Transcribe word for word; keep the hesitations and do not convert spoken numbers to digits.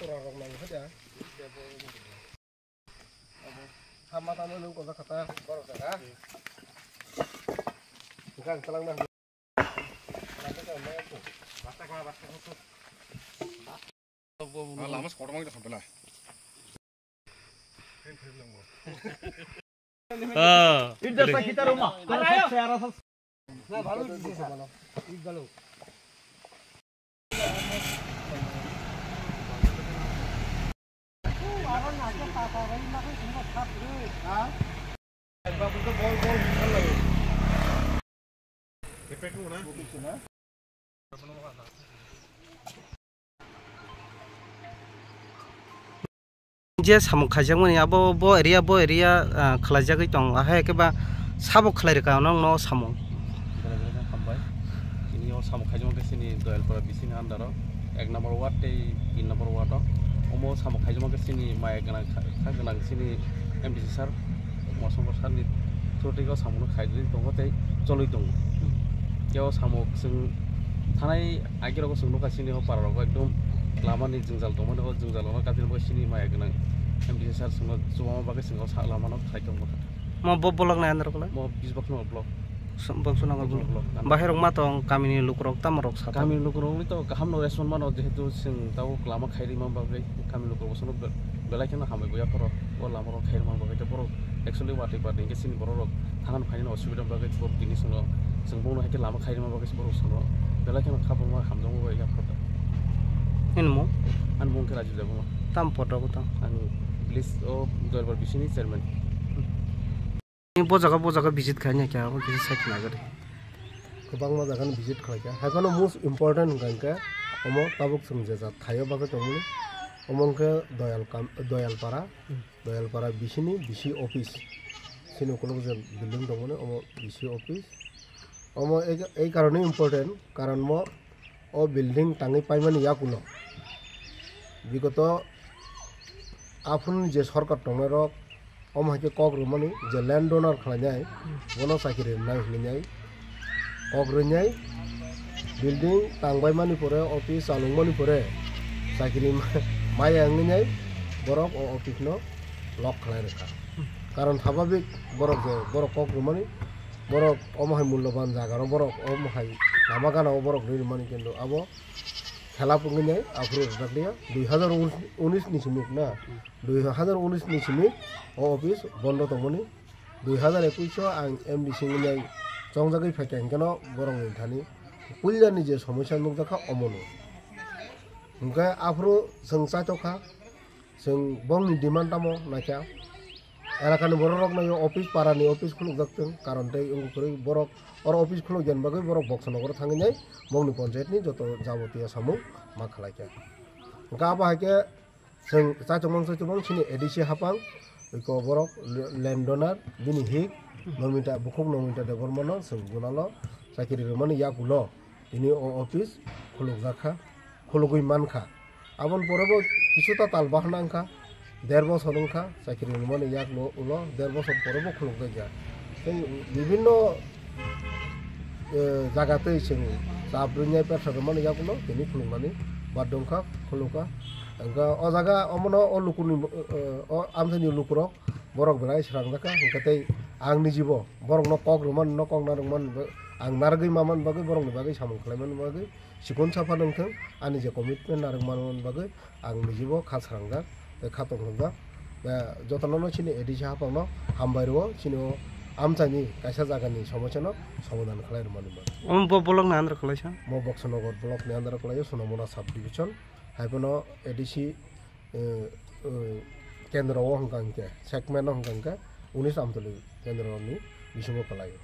Rok nang kha da. Sama tamo nung ko kata. Borok jaga. Gang talang na. Lama kotor mang kha pela. Ah. Je samung khaijakmani abo bo area, bo area, ah, khlaijagwi tong, ahai khe ba sabo khlai rwkha nokno samung. Belai belai khe hambai. Tini o samung khaijak khe chini Doyalpara bisini under o ek number ward tei tin number ward o. Omo samung khaijak khe chini maya gwnang kha, kha gwnang chini M D C sir, Mosongkor sir ni through tei o samung no khaijagwi tongo tei cholwi tongo. Tei o samung chwng thanai Agirok chwng nukha chini o para rogo ekdom lama ni jwngjal tongmani, o jwngjal no kaisa bo chini maya gwnang M D C sir chwngno chubama bagwi chwng o sa lama no khlai tongma kha. Mo bo block ni under o kwlai? Mo Biswanagar block. Biswanagar block. Block. Bahai rok ma tong kami ni lukurok tamo rok sa tong? Kami ni lukurok ni to kaham no respond mano, jehetu chwng tabuk lama khai rima bagwi kami lukurok bosono be-, belai kheno hambai bo yapharo o lama rok khai rima bagwi tei borok actually watwi party hwnkhe chini borok rok thangna phainani osubida bagwi borok tini chwngno, chwng bono hai khe lama khai rima bagwi borok chwngno belai kheno kha bangma hamjakma bai yaphar da. Nini mung? Ani mung khe Rajiv Debbarma. Tam poto bo tang? Ang village o Doyalpara bisini chairman. Bo jaga, bo jaga visit khaina kya, abo kisa sai khna gari. Kwbangma jaga ni visit khlai kha. Hai phano most important hwnkha hwnkhe omo tabuk chwng je jat thaio bagwi tongmani. Omo hwnkhe Doyal kam-, Doyalpara. Doyalpara bisini bisi office. Sini ukulok je building tongmani, omo bisi office. Omo ei, ei karone important, karon mo o building tangwi paimani yakulo. Bigoto aphuruni je sorkar tongnai rok, omo hai khe kok rwmani je land donor khlainai, bono chakiri rwnai hinwi nai. Kok rwnai, building tangbaimani pore, office chalungmani pore, chakiri ma-, maya wngwi nai, borok o office no lock khlai rwkha. Karon sababik borok je, borok kok rwmani, borok omo hai mulloban jaga rok, borok omo hai lama gana o borok rwi rwmani, kintu abo khelap wngwi nai, aphuru rwjakliya, dui hazar unis ni simi na, dui hazar unis ni simi o office bondo tongmani. Dui hazar ekush o ang M D C wngwi nai chongjagwi phaikha, hwnkhe no borokni thani puilani je somosya nukjakha omono. Hwnkhe aphuru chwng chaithokha, chwng bongni demand tamo naikha. Elakani borok rok no office, parani office khulukjak thung, karon tei wngwi kwrwi borok oro office khulukjani bagwi borok Boksonogoro thangwi nai bongni ponchayat ni joto jabotiya samung ma khlaikha. Hwnkhe abo hai khe Chwng chachomang chachomang chini A D C hapang, iko borok le-, land donor, bini hik, Nomita, bukhuk Nomita Debbarmano chwng gunalo chakiri rwmani yakulo tini o office khulukjakha, khulugwi mankha. Aboni pore bo kisuta tal bahna wngkha, der bosor wngkha chakiri rwmani yakulo, ulo der bosor pore bo khulukjakya. Tei bibinno, eh, jaga tei chwng chap rwnya persa rwmani yakulo tini khuluknani baddo wngkha, khulukha. Hwnkhe o jaga omono o lukuni, eh, o amchaini lukurok borok belai srangjak kha, hwnkhe tei ang nijibo borokno kok rwmani, no kok narwkmani, ang narwgwi mamani bagwi, borokni bagwi samung khlaimani bagwi, Chikon saphano wngthung, ani je commitment narwk manmani bagwi ang nijibo kha srangjak tei kha tongthokjak. Jotono no chini A D C haphangno hambai rwo, chini o amchaini kaisa jagani somosyano somadhan khlai rwmani bagwi. Omo bo block ni under o kwlaisa? Mo Boksonogor block ni under o kwlaio, Sonamura sub division. Haiphano A D C, eh, eh, kendro o hwnkha hwnkhe, segment o hwnkha hwnkhe unis Amtwlwi kendro ni bisingo kwlaio.